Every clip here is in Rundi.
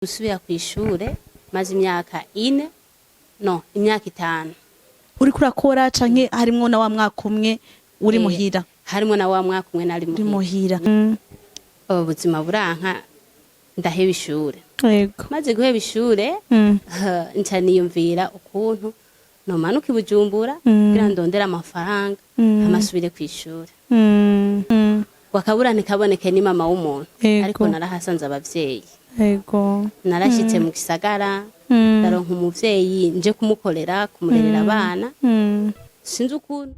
Gusubira kw'ishure maze imyaka 4, no imyaka 5. Uriko urakora canke harimwo na wa mwaka umwe uri muhira? Harimwo na wa mwaka umwe nari uri muhira. Muhira. Ubuzima buranka, ndaheba ishure. Maze guheba ishure, nca niyumvira ukuntu nomanuka i Bujumbura kugira ndondere amafaranga, hama nsubire kw'ishure. Wakabura ntikaboneke ni mama w'umuntu. Ariko narahasanze abavyeyi. Narashitse mu gisagara, ndaronka umuvyeyi nje kumukorera, kumurerera abana. Sinzi ukuntu.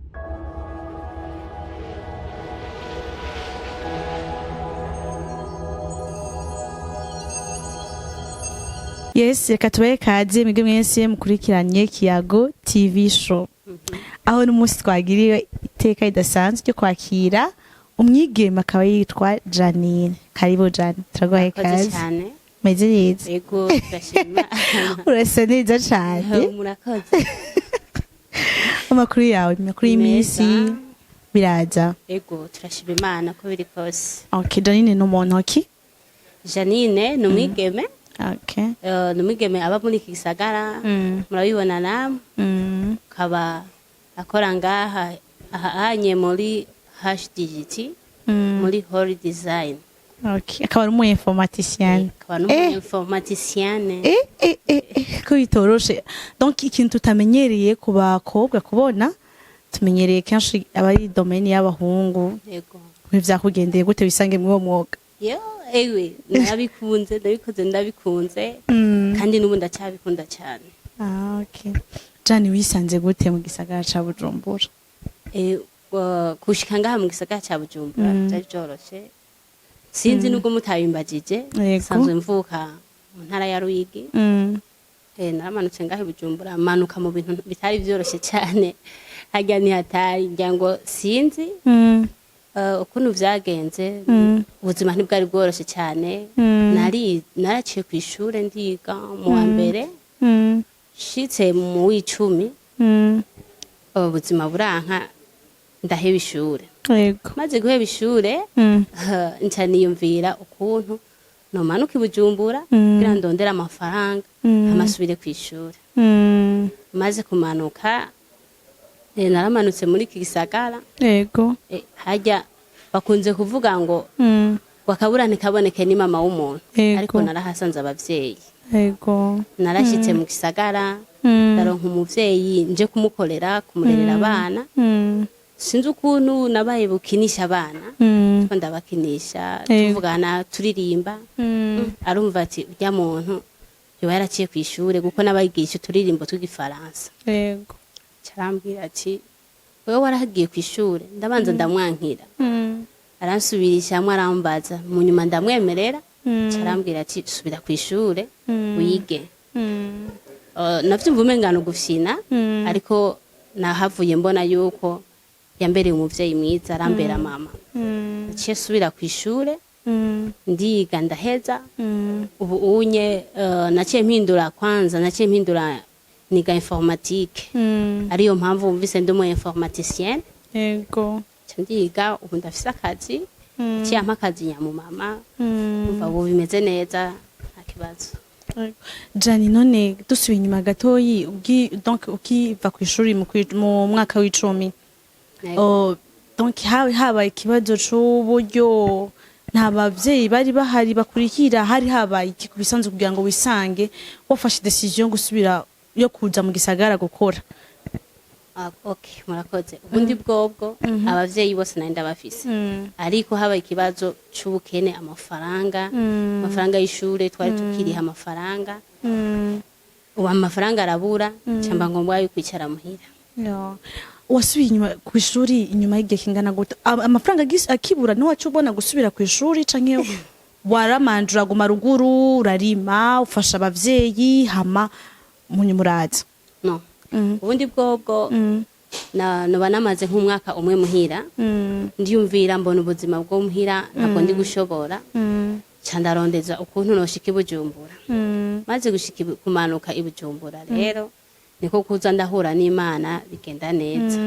Yes, reka tubahe kaze mwebwe mwese mukurikiranye Kiyago TV Show, aho n'umunsi twagiriwe iteka ridasanzwe ryo kwakira umwigeme, akaba yitwa Janine. Karibu Jane, turaguhaye Murakoze kaze. cyane. Meze neza? Ego, turashima. Urasa neza cane. Murakoze. Amakuru yawe, amakuru y'iminsi? Meza. Biraza? Ego, turashima Imana ko biri kose. Okay, Janine ni umuntu ki? Janine ni umwigeme. Ni umwigeme aba muri iki gisagara. Murabibona namwe. Akaba akora ngaha ahanye muri HDGT, muri Hall Design. Okay, akaba ari umu informaticienne. Akaba n'umu informaticienne. Ko bitoroshe. Donc ikintu tutamenyereye ku bakobwa kubona, tumenyereye kenshi aba ari domaine y'abahungu. Yego. Vyakugendeye gute bisange muri uwo mwuga? Yo, ewe, narabikunze, ndabikoze ndabikunze, kandi n'ubu ndacyabikunda cyane. Ah, okay. Jane, wisanze gute mu gisagara ca Bujumbura? Gushika ngaha mu gisagara ca Bujumbura byari byoroshe. Sinzi nubwo mutabimbagije. Sanzwe mvuka mu ntara ya Ruyigi. Naramanutse ngaha i Bujumbura, manuka mu bintu bitari byoroshe cyane. Harya ntihatari ngira ngo sinzi ukuntu vyagenze. Ubuzima ntibwari bworoshe cyane. Nari naraciye ku ishure, ndiga mu wa mbere, nshitse mu w'icumi, ubuzima buranka, ndaheba ishure. Maze guheba ishure, nca niyumvira ukuntu nomanuka i Bujumbura kugira ndondere amafaranga, hama nsubire kw'ishure. Maze kumanuka, naramanutse muri iki gisagara. Harya bakunze kuvuga ngo wakabura ntikaboneke ni mama w'umuntu. Ariko narahasanze abavyeyi. Narashitse mu gisagara, ndaronka umuvyeyi nje kumukorera, kumurerera abana. Sinzi ukuntu nabaye bukinisha abana, ko ndabakinisha, tuvugana, turirimba. Arumva ati urya muntu yoba yaraciye kw'ishure, kuko n'abayigisha uturirimbo tw'igifaransa. Carambwira ati wewe warahagiye kw'ishure? Ndabanza ndamwankira, aransubirishamwo, arambaza, mu nyuma ndamwemerera. Carambwira ati subira kw'ishure wige. Navyumva umengano gufyina, ariko nahavuye mbona yuko yambereye umuvyeyi mwiza, arambera mama. Naciye subira kw'ishure, ndiga, ndaheza. Ubu unye naciye mpindura, kwanza naciye mpindura niga informatique, ariyo mpamvu wumvise ndi umu informaticienne. Nca ndiga, ubu ndafise akazi. Naciye ampa akazi nyamumama. Umva, ubu bimeze neza, nta kibazo. Jani, none dusubiye inyuma gatoyi, donc ukiva kw'ishuri mu mwaka w'icumi, Yego. oh, donc habaye ikibazo c'uburyo, nta bavyeyi bari bahari bakurikira, hari habaye iki ku bisanzwe kugira ngo wisange wafashe décision yo gusubira, yo kuza mu gisagara gukora? Ah, okay, murakoze. Ubundi bwobwo abavyeyi bose nari ndabafise, ariko habaye ikibazo c'ubukene, amafaranga, amafaranga y'ishure twari tukiriha amafaranga. Ubu amafaranga arabura, camba ngombwa yo kwicara muhira. Ya. Wasubiye inyuma ku ishuri inyuma y'igihe kingana gute? Amafaranga akibura ntiwaca ubona gusubira ku ishuri, canke waramanje uraguma ruguru, urarima, ufasha abavyeyi, hama munyuma uraza? No, ubundi bwobwo noba namaze nk'umwaka umwe muhira, ndiyumvira, mbona ubuzima bwo muhira ntabwo ndi gushobora, ca ndarondeza ukuntu noshika i Bujumbura. Maze gushika kumanuka i Bujumbura rero, niko kuza ndahura n'Imana, bigenda neza.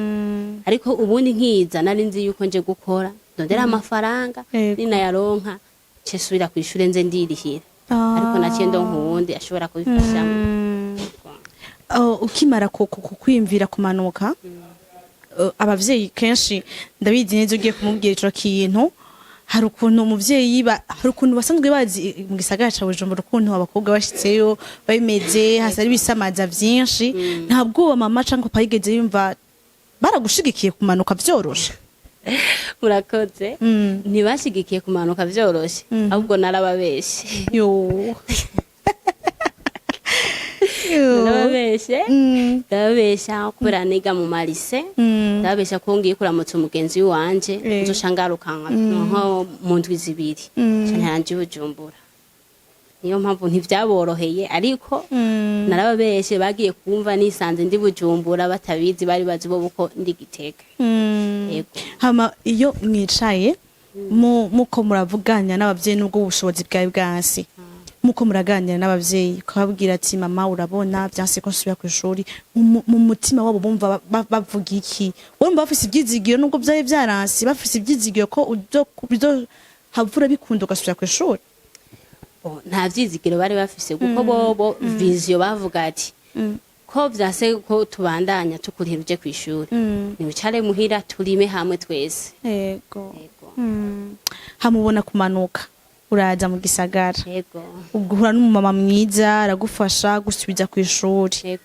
Ariko ubundi nkiza nari nzi yuko nje gukora, ndondera amafaranga, ninayaronka nce subira kw'ishure, nze ndirihira. Ariko naciye ndonka uwundi ashobora kubifashamo. Oh, ukimara kwiyumvira kumanuka, abavyeyi kenshi, ndabizi neza, ugiye kumubwira ico kintu, hari ukuntu umuvyeyi hari ukuntu basanzwe bazi mu gisagara ca Bujumbura ukuntu abakobwa bashitseyo babimeze, hasa ari ibisamaza vyinshi. Nta bwoba mama canke papa yigeze yumva? Baragushigikiye kumanuka vyoroshe? Murakoze. Ntibashigikiye kumanuka vyoroshe, ahubwo narababeshe. Yo. Yo. Narababeshe. Ndababesha kubera niga mu ma lycée. Ndababesha ko ngiye kuramutsa umugenzi wanje, nzoca ngaruka nko mu ndwi 2. Nca ntanje i Bujumbura. Niyo mpamvu ntivyaboroheye, ariko narababeshe. Bagiye kumva nisanze ndi Bujumbura batabizi, bari bazi bo uko ndi Gitega. Yego. Hama iyo mwicaye muko muravuganya n'abavyeyi, nubwo ubushobozi bwawe bwanse, muko muraganira n'abavyeyi ukababwira ati: "Mama, urabona vyanse ko nsubira kw'ishuri," mu mutima wabo bumva bavuga iki? Urumva bafise ivyizigiro, nubwo vyari vyaranse, bafise ivyizigiro ko uzohavura bikunda ugasubira kw'ishuri? Bo, nta vyizigiro bari bafise, kuko bobo vision bavuga ati ko vyase ko tubandanya tukurihira uje kw'ishuri, niwicare muhira turime hamwe twese. Yego. Hamubona kumanuka, uraza mu gisagara, uguhura n'umumama mwiza, aragufasha gusubiza kw'ishuri.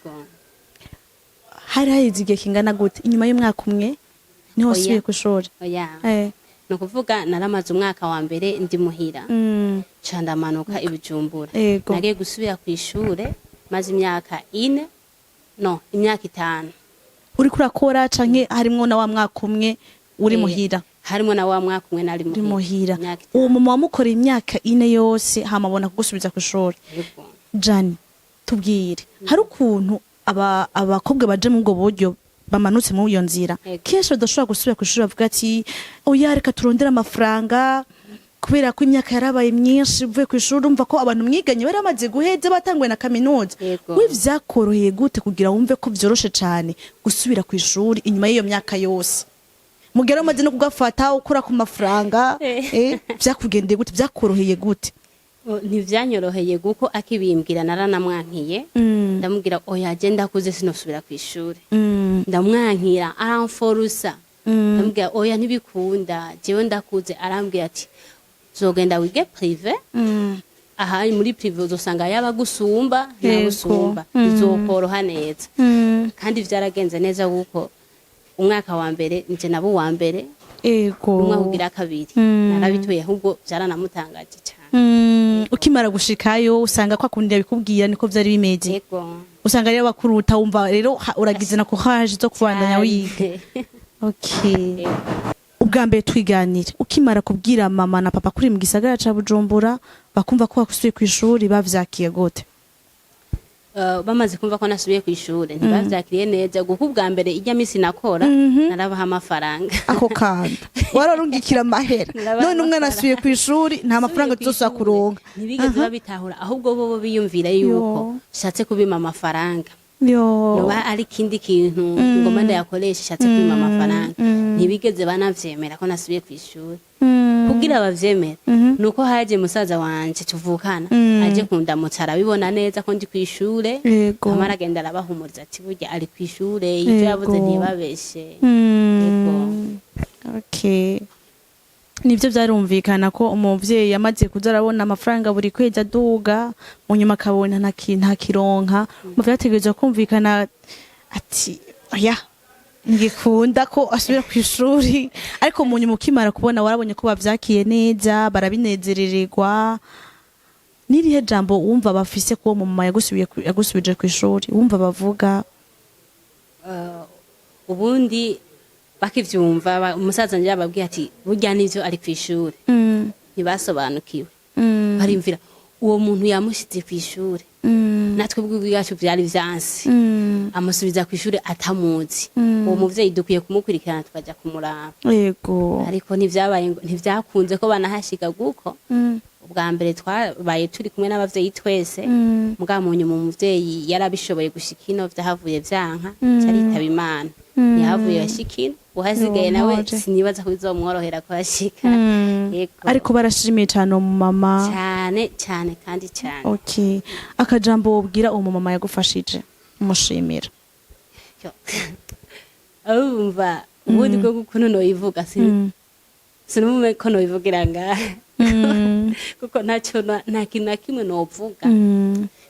Hari haheze igihe kingana gute? Inyuma y'umwaka umwe niho Oya. wasubiye kw'ishuri? Oya. Ni ukuvuga naramaze umwaka wa mbere ndi muhira, ca ndamanuka i Bujumbura. Nagiye gusubira kw'ishure maze imyaka 4, no imyaka 5. Uriko urakora canke harimwo na wa mwaka umwe uri muhira? Harimo na wa mwaka umwe nari Uri muhira. muhira. Imyaka Uwo 5. mama wamukoreye imyaka 4 yose, hama abona kugusubiza kw'ishuri. Yego. Jani, tubwire, hari ukuntu abakobwa baje muri ubwo buryo, bamanutse muri iyo nzira, kenshi badashobora gusubira kw'ishuri, bavuga ati: "Oya, reka turondere amafaranga," kubera ko imyaka yarabaye myinshi uvuye kw'ishuri, urumva ko abantu mwiganye bari bamaze guheza, batanguye na kaminuza. We vyakoroheye gute kugira wumve ko vyoroshe cane gusubira kw'ishuri inyuma y'iyo myaka yose, mugera umaze no kugafata ukora ku mafaranga? Vyakugendeye gute? Vyakoroheye gute? Ntivyanyoroheye, kuko akibimbwira naranamwankiye. Ndamubwira: "Oya, je ndakuze, sinosubira kw'ishuri." Ndamwankira, aramforusa. Ndamubwira: "Oya, ntibikunda, jewe ndakuze." Arambwira ati: "Zogenda wige privé, aha muri privé uzosanga yaba gusumba nagusumba, bizokoroha neza." Kandi vyaragenze neza, kuko umwaka wa mbere nje nabo uwa mbere, umwaka ugira kabiri narabitoye, ahubwo vyaranamutangaje cane. Ukimara gushikayo usanga kwa kundi yabikubwira niko vyari bimeze? Yego. Usanga rero bakuruta, wumva rero uragize na courage zo kubandanya wiga. Okay. Yego. Ubwa mbere twiganire, ukimara kubwira mama na papa kuri mu gisagara ca Bujumbura, bakumva ko wasubiye kw'ishuri, bavyakiye gute? Bamaze kumva ko nasubiye kw'ishure ntibavyakiriye neza, kuko ubwa mbere ijya misi nakora narabaha amafaranga. Ako kantu wararungikira amahera? Narabaha None umwana amafaranga. asubiye kw'ishuri, nta mafaranga tuzosubira kuronka. Ntibigeze babitahura, ahubwo bobo biyumvira yuko shatse kubima amafaranga, noba ari ikindi kintu ngoma ndayakoresha, shatse kubima amafaranga. Ntibigeze banavyemera ko nasubiye kw'ishuri. Kugira bavyemere nuko haje musaza wanje tuvukana, aje kundamutsa, arabibona neza ko ndi kw'ishure. Hama aragenda arabahumuriza ati: "Burya ari kw'ishure, ivyo yavuze ntibabeshe." Yego. Okay. Nibyo, byarumvikana ko umuvyeyi yamaze kuza arabona amafaranga buri kwezi aduga, mu nyuma akabona ntakironka, umuvyeyi ategerezwa kumvikana ati: "Oya, ngikunda ko asubira ku ishuri." Ariko mu nyuma ukimara kubona, warabonye ko bavyakiye neza, barabinezerererwa? Nirihe jambo wumva bafise ko uwo mama yagusubije ku ishuri, wumva bavuga? Ubundi bakivyumva, umusaza nje yababwiye ati: "Burya nivyo, ari kw'ishure." Ntibasobanukiwe. Barimvira uwo muntu yamushize kw'ishure, natwe ubwacu vyari vyanse, amusubiza kw'ishure atamuzi. Uwo muvyeyi dukwiye kumukurikirana, tukaja kumuraba. Ariko ntivyabaye, ntivyakunze ko banahashiga, kuko Ubwa mbere twabaye turi kumwe n'abavyeyi twese, mugabo mu nyuma umuvyeyi yarabishoboye gushika ino, vyahavuye vyanka, caritaba Imana, ntiyahavuye ashika ino. Uhasigaye nawe Yomoje. sinibaza ko bizomworohera kuhashika. Yego. Ariko barashimiye cyane uwo mumama. Cyane cyane kandi cyane. Okay, akajambo wobwira uwo mumama yagufashije umushimira? Yo. Urumva ubundi bwo ukuntu noyivuga, sinumume ko noyivugira ngaha, kuko ntacyo nta kintu na kimwe novuga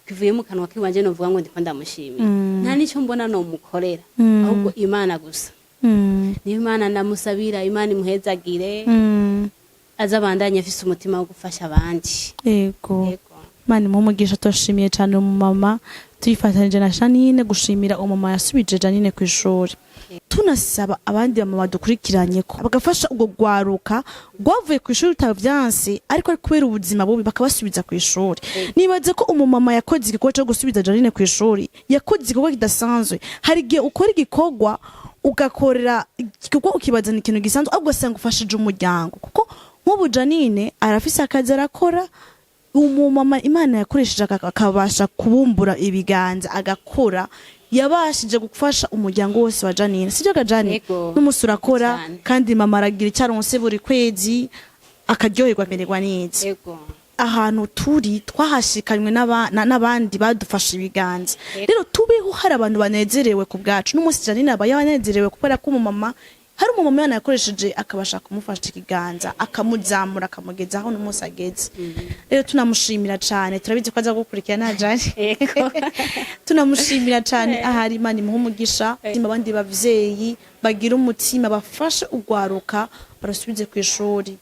kivuye mu kanwa kiwanje novuga ngo ndiko ndamushimira. Nta n'icyo mbona nomukorera, ahubwo Imana gusa. Niyo Imana ndamusabira, Imana imuhezagire, azabandanye afise umutima wo gufasha abandi. Yego. Yego. Imana imuhe umugisha. Turashimiye cyane umumama, tuyifatanije na Janine gushimira umumama yasubije Janine ku ishuri. Tunasaba abandi bamama dukurikiranye ko bagafasha ubwo rwaruka rwavuye ku ishuri rutavyanse, ariko ari kubera ubuzima bubi, bakabasubiza ku ishuri. Nibaze ko umumama yakoze igikorwa cyo gusubiza Janine ku ishuri yakoze igikorwa kidasanzwe. Hari igihe ukora igikorwa, ugakorera igikorwa, ukibaza ni ikintu gisanzwe, ahubwo ugasanga ufashije umuryango, kuko nk'ubu Janine arafise akazi arakora. Umumama Imana yakoresheje akabasha kubumbura ibiganza agakora, yabashije gufasha umuryango wose wa Janine, sibyo ga Janine? Yego. N'umunsi urakora. Cyane. Kandi mama aragira icyo aronse buri kwezi, akaryoherwa, amererwa neza. Ahantu turi twahashikanywe n'abandi badufashe ibiganza. Rero tubeho hari abantu banezerewe ku bwacu. N'umunsi Janine aba yanezerewe kubera ko umumama, hari umumama Imana yakoresheje akabasha kumufasha ikiganza, akamuzamura, akamugeza aho n'umunsi ageze. Rero tunamushimira cane, turabizi ko aza gukurikira na Jane. Tunamushimira cane ahari, Imana imuha umugisha. Abandi bavyeyi bagira umutima, bafashe ugwaruka barasubize ku ishuri,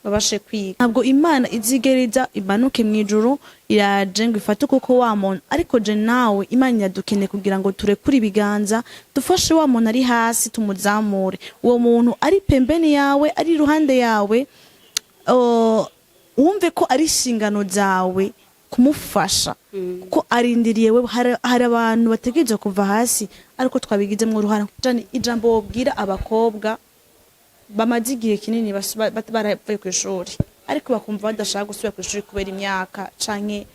babashe kwiga. Ntabwo Imana izigereza imanuke mu ijuru iraje ngo ifate ukuboko wa muntu, ariko je nawe Imana iradukeneye kugira ngo turekure ibiganza, dufashe wa muntu ari hasi, tumuzamure. Uwo muntu ari pembeni yawe, ari iruhande yawe, wumve ko ari inshingano zawe kumufasha, kuko arindiriye we. Hari abantu bategereje kuva hasi, ariko twabigizemo uruhara. Jane, ijambo wobwira abakobwa bamaze igihe kinini baravuye ku ishuri, ariko bakumva badashaka gusubira ku ishuri kubera imyaka canke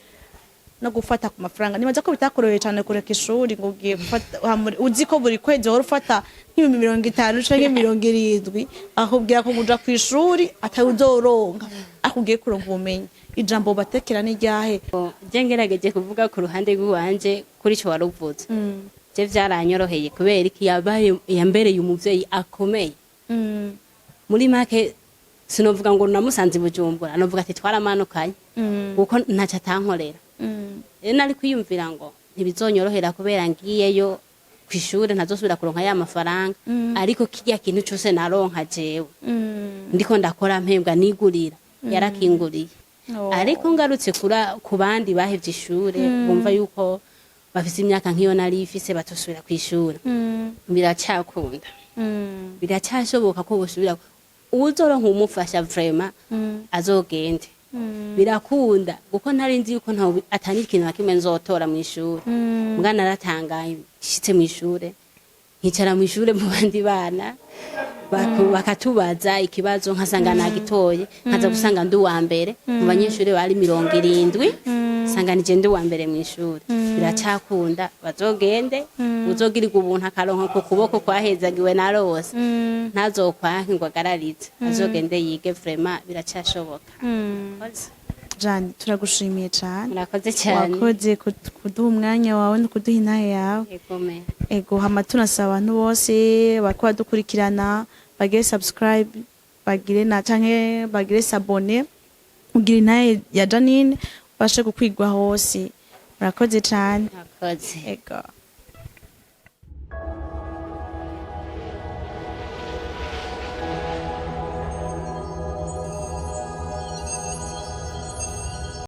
no gufata ku mafaranga? Nibaza ko bitakoroheye cyane kureka ishuri ngo ugiye gufata uzi ko buri kwezi wahora ufata nk'50,000 canke 70, akubwira ko kuja ku ishuri atari uzoronka, ariko ugiye kuronka ubumenyi. Ijambo batekera ni ryahe? Je ngerageje kuvuga ku ruhande rw'iwanje kuri ico wari uvuze, je vyaranyoroheye kubera iki yabaye yambereye umuvyeyi akomeye. Muri make sinovuga ngo namusanze i Bujumbura, novuga ati twaramanukanye, kuko ntacyo atankorera. Rero nari kwiyumvira ngo ntibizonyorohera kubera ngiyeyo ku ishure ntazosubira kuronka ya mafaranga, ariko kirya kintu cose naronka jewe ndiko ndakora mpembwa nigurira, yarakinguriye. Ariko ngarutse ku bandi bahevye ishure, bumva yuko bafise imyaka nk'iyo nari ifise batosubira ku ishure, biracyakunda, biracyashoboka ko bosubira. Uwuzoronka umufasha vraiment azogende, birakunda, kuko ntari nzi yuko atari ikintu na kimwe nzotora mu ishure. Mbwa naratangaye nshitse mu ishure, nkicara mu ishure mu bandi bana, bakatubaza ikibazo nkasanga nagitoye, nkaza gusanga ndi uwa mbere mu banyeshuri bari 70, sanga nije ndi uwa mbere mu ishuri. Biracyakunda, bazogende. Uzogirirwa ubuntu akaronka ku kuboko kwahezagiwe na rose, ntazokwanke ngo agararize, azogende yige, vraiment biracyashoboka. Murakoze. Jane, turagushimiye cyane. Murakoze cyane. Wakoze kuduha umwanya wawe no kuduha intahe yawe. Egome. Ego, hama tunasaba abantu bose bariko badukurikirana bagire subscribe, bagire na canke bagire s'abonner, ugira intahe ya Janine ubashe gukwigwa hose. Murakoze cyane. Murakoze. Ego.